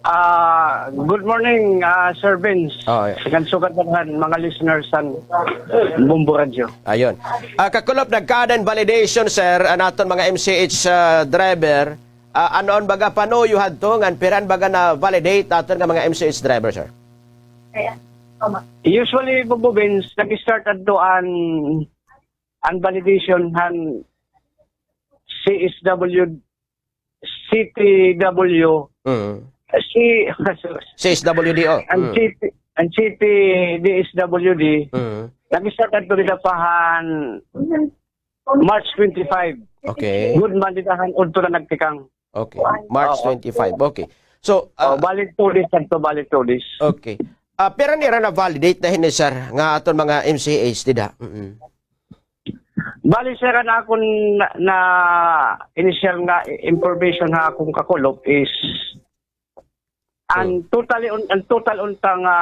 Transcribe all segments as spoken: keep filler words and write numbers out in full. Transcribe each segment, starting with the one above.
Ah, good morning, ah, Sir Vince. Oh, yeah. Sugad-sugad na han mga listeners han Bombo Radio. Ayon. Ah, Kakulop, nagkaada hin validation, sir, an aton mga M C H, ah, driver. Ah, ano an baga panuyo hadto ngan pira an baga na-validate aton nga mga M C H driver, sir? Usually, Bombo Vince, nag-start adto an, an validation han C S W, C T W, Mm. C, C S W D O. An Mm. C T, an C T D S W D, Mm. nag-start adto dida pa han March twenty-five. Okay. Good man dida han udto na nagtikang. Okay. March Oo. twenty-five. Okay. So, Oh, ah, bali two days adto, bali two days. Okay. Ah, pira an ira na-validate na hini, sir, nga aton mga M C H dida? Mm-mm. Bali, sir, an akon na, na initial nga information ha akon Kakulop is an Mm. totally un-, an total unta nga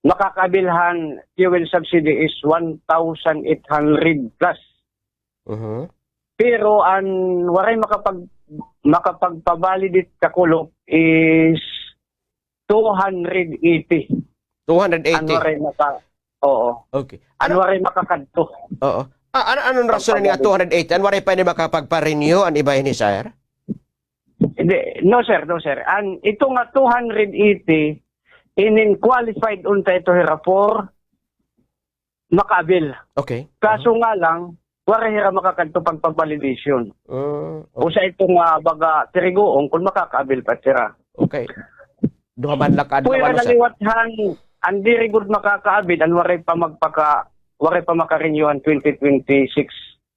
makaka-avail han fuel subsidy is one thousand eight hundred plus. Mhm. Pero an waray makapag-, makapagpa-validate, Kakulop, is two hundred eighty. Two hundred eighty. An waray maka-, oo. Okay. An waray makakadto. Oo. Ah, ano, ano an rason nga two hundred eighty? An waray pa ini makapagpa-renew an iba hini, sir? Hindi. No, sir. No, sir. An, ito nga two hundred eighty, inin qualified unta ito hira for maka-avail. Okay. Kaso nga lang, waray hira makakadto pagpa-validation. Mm, okay. Usa ito nga baga tiriguon kon makaka-avail pa hira. Okay. Duha man la ka adlaw, Pwera ano, sir? Naliwat han, an diri gud makaka-avail, an waray pa magpaka-, waray pa maka-renew han twenty twenty-six.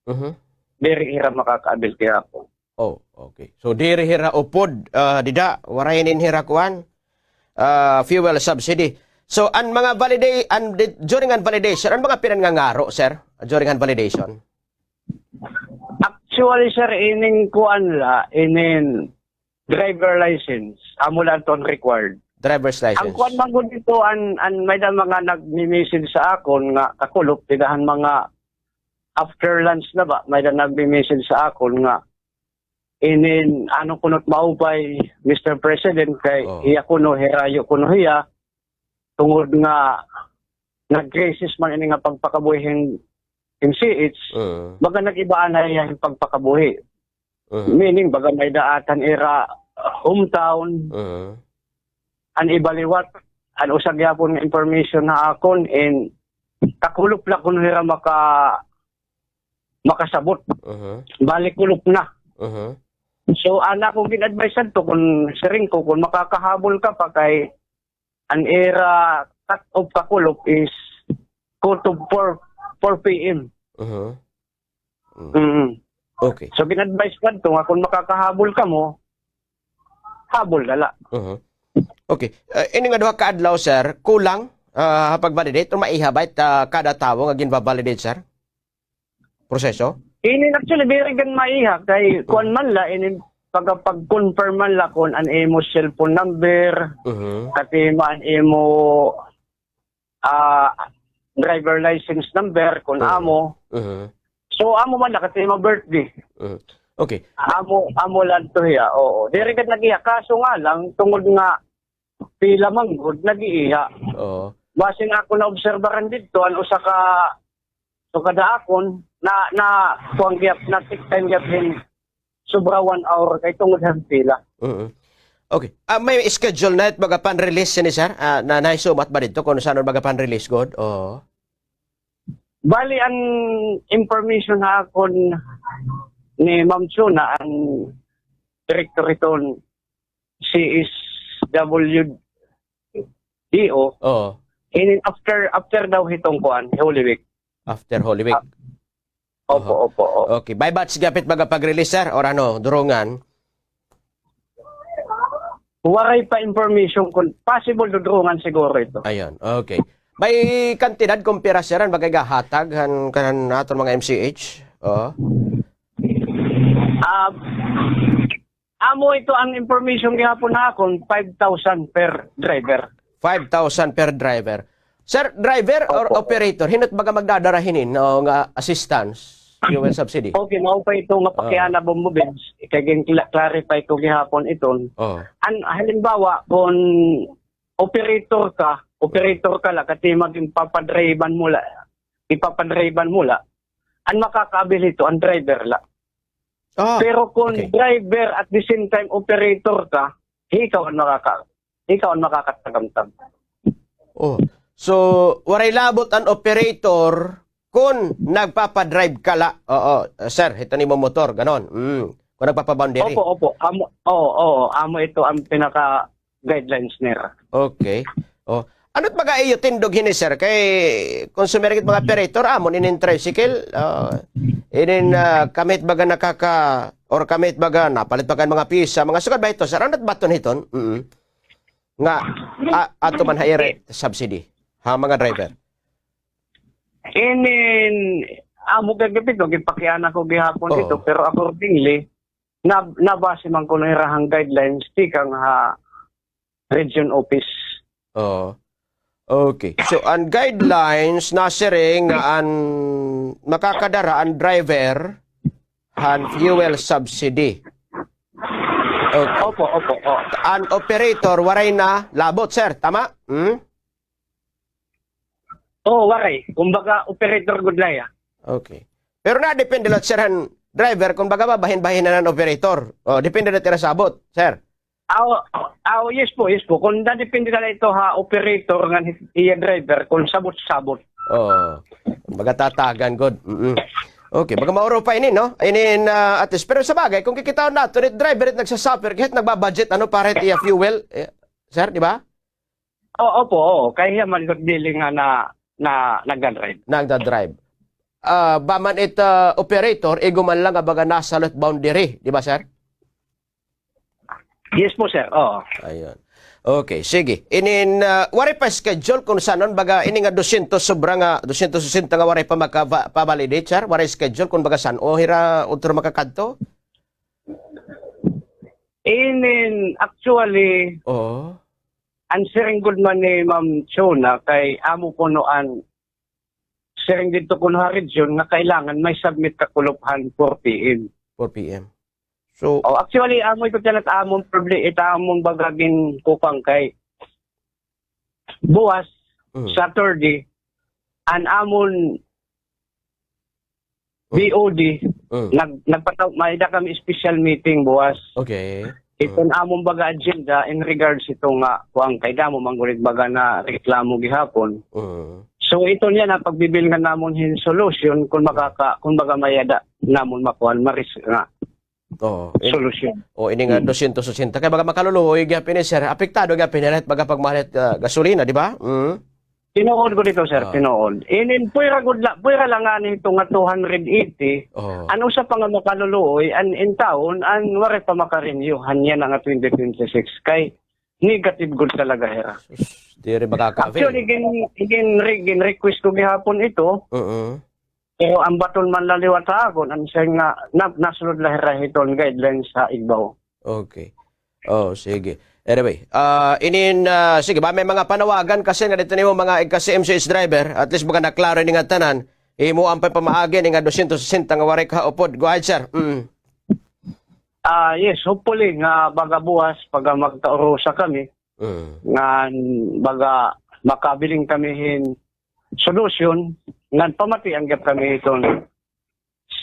Mhm. Diri hira makaka-avail kay ako. Oh, okay. So, diri hira upod, ah, dida, waray inin hira kuan, ah, fuel subsidy. So, an mga valida-, an di-, during an validation, an mga pira an ngangaro, sir? During an validation? Actually, sir, inin kuan la, inin driver license, amo la adto an required. Driver's license. An kuan man gud dito, an, an may-ada mga nagme-message sa akon nga Kakulop, dida han mga after lunch na ba, may-ada nagme-message sa akon nga inin, ano kuno it maupay, Mister President, kay Oo. hiya kuno, hirayo kuno hiya, tungod nga nag-crisis man ini nga pagpakabuhi hin M C H, Mm. baga nag-iba anay hin pagpakabuhi. Mm. Meaning, baga may-ada ata han ira, uh, hometown, Mm. an iba liwat, an usa gihapon nga information ha akon, in Kakulop la kuno hira maka-, makasabot. Mhm. Bali Kulop na. Mhm. So, an akon gin-advise adto, kon siring ko, kon makakahabol ka pa kay an ira cut off Kakulop is cut off four, four P M. Mhm. Mm. Mm. Okay. So, gin-advise ko adto nga kon makakahabol kamo, habol na la. Mhm. Okay. Ah, ini nga duha ka adlaw, sir, kulang, ah, ha pag-validate o maiha ba it, ah, kada tawo nga ginba-validate, sir? Proseso? Ini actually, very gan maiha kay Mm. kuan man la, ini pagka pag-confirm man la kon an imo cellphone number, Mhm. katima an imo ah, driver license number, kon Mhm. amo. Mhm. So, amo man na, katima birthday. Mhm. Okay. Amo, amo la adto hiya, oo. Diri gad nag-iha, kaso nga lang, tungod nga pila man gud, nag-iiha. Oo. Basin ako naobserbaran didto, an usa ka, so kada akon, na, na, kuan gihap, na-take time gihap hin sobra one hour kay tungod han pila. Mm. Okay. Ah, may schedule na it baga pan-release ini, sir? Ah, na, nahisumat ba didto kon san-o baga pan-release gud? Oo. Bali, an information ha akon ni Ma'am Chuna, an director hiton C S W D O, Oo. inin after, after daw hiton kuan, Holy Week. After Holy Week. Ah, opo, Oho. opo, opo. Okay. By batch gihap it baga pag-release, sir? Or ano, durungan? Waray pa information kon possible dudurungan siguro ito. Ayun, okay. May kantidad kon pira, sir, an baga igahatag han, kan aton mga M C H? Oo. Ah, Amo ito an information gihapon ha akon, five thousand per driver. Five thousand per driver. Sir, driver or Opo. operator, hin-o it baga magdadara hinin, o, nga assistance? fuel subsidy. Okay, mao pa ito nga pakiana, Bombo Bebs. Kay gin-cla-, clarify ko gihapon iton. Oh. An, halimbawa, kung operator ka, operator ka la, kay magin papadrive-an mo la, ipapadrive-an mo la, an makakaabil hito, an driver la. Ah, pero kung okay. Driver at the same time operator ka, ikaw an makaka-, ikaw an makakatagamtam. Oh. So, waray labot an operator kun nagpapadrive ka la. Oo, sir, hito an imo motor, ganon. Mm. Kun nagpapaboundary. Opo, opo. Amo, oo, oo, amo ito an pinaka guidelines nira. Okay. Oh. Ano it baga iyo tindog hini, sir? Kay kun sumiring it mga operator, amo inin tricycle, ah, inin, ah, kami it baga nakaka-, or kami it baga napalit baga mga pisa, mga sugad ba ito, sir? Ano it baton hiton? Mm. Nga, a-, ato man ha ira subsidy ha mga driver. Inin, amo kay gipito, gipakiana ko gihapon ito, pero accordingly, na-, nabase man kuno ira han guidelines tikang ha region office. Oo. Okay. So, an guidelines nasiring nga an makakadara an driver han fuel subsidy. Okay. Opo, opo, oo. An operator, waray na labot, sir. Tama? Hmm? Oo, waray. Kumbaga, operator gud la hiya. Okay. Pero nadepende la, sir, han driver, kumbaga, babahin-bahin na han operator. O, depende na it ira sabot, sir. Aw, aw, yes po, yes po. Kun nadepende na la ito ha operator ngan iya driver, kun sabot-sabot. Oo. Baga tatagan gud. Mm-mm. Okay, baga mauro pa ini, no? Ini, ah, at least. Pero sa bagay, kun kikitaon naton, it driver it nagsasuffer, kay it nagbabudget, ano, para it iya fuel, eh, sir, di ba? Oo, opo, oo. Kay hiya man gud diri nga na, na, nagdadrive. Nagdadrive. Ah, ba man it, ah, operator, igo man la nga baga nasa lo it boundary, di ba, sir? Yes po, sir. Oo. Ayun. Okay, sige. Inin, ah, waray pa schedule kun san-o, baga ini nga dosyentos sobra nga, dosyentos sesenta nga waray pa maka-, pa-validate, sir? Waray schedule kun baga san-o hira utro makakadto? Inin, actually, Oo. An siring gud man ni Ma'am Chona kay amo kuno an siring didto kuno ha region nga kailangan may submit kakulop han four P M. Four P M. So, Oh, actually, amo ito tiyan it amon proble-, it amon baga ginkukuan kay buwas, Mm. Saturday, an amon Mm. B O D, Mm. nag-, nagpataw-, may-ada kami special meeting buwas. Okay. Iton Mm. amon baga agenda in regards ito nga, kuan kay damo man gud it baga nareklamo gihapon. Mm. So, ito niyan an pagbibilngan namon hin solution kun makaka-, kun baga may-ada namon makuan, maris nga Oo, in-, solusyon. O, ini nga Hmm. dosyentos sesenta. Kay baga makaluluoy gihapon ini, sir. Apektado gihapon ini, baga pagmahal it, ah, gasolina, di ba? Mm. Tinuod gud ito, sir, Ah. tinuod. Inin, puwera gud la, puwera la ngani ito nga two hundred eighty. Oh. An usa pa nga makaluluoy, an intawon, an waray pa maka-renew, han yana nga twenty twenty-six. Kay negative gud talaga hira. Sus, diri makaka-avail. Actually, gin-, gin-, gin-request ko gihapon ito. Oo. Pero an baton man la liwat ha akon, an siring nga, na-, nasunod la hira hiton guidelines ha igbaw. Okay. Oh, sige. Anyway, ah, inin, ah, sige, ba may mga panawagan ka, sir, nga didto nimo mga igka-C M C S driver, at least baga naklaro ini nga tanan, imo an pamaagi ini nga dosyentos sesenta nga waray kaupod. Go ahead, sir. Mm. Ah, yes, hopefully nga baga buwas, baga magkaurusa kami, Mm. ngan baga makabiling kami hin solusyon, ngan pamatian gihap kami hiton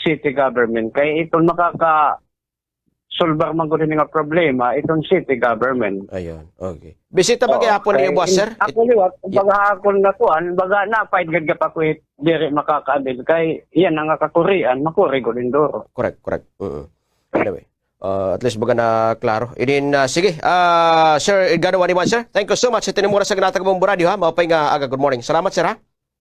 city government. Kay iton makaka-solbar man gud hini nga problema, iton city government. Ayun, okay. Bisita ba Oo, gihapon niyo kay buwas, in-, sir? Ako liwat, Yeah. baga ha akon nga kuan, baga napaid gad gihap ako hit diri makakaabil. Kay yana nga kakurian, makuri gud hin duro. Correct, correct. Mm. Anyway, ah, at least baga naklaro. Inin, ah, sige, ah, Sir Edgardo Waniman, sir. Thank you so much. Ito ni mura sa ginatag mong radyo, ha? Maupay nga aga. Good morning. Salamat, sir, ha?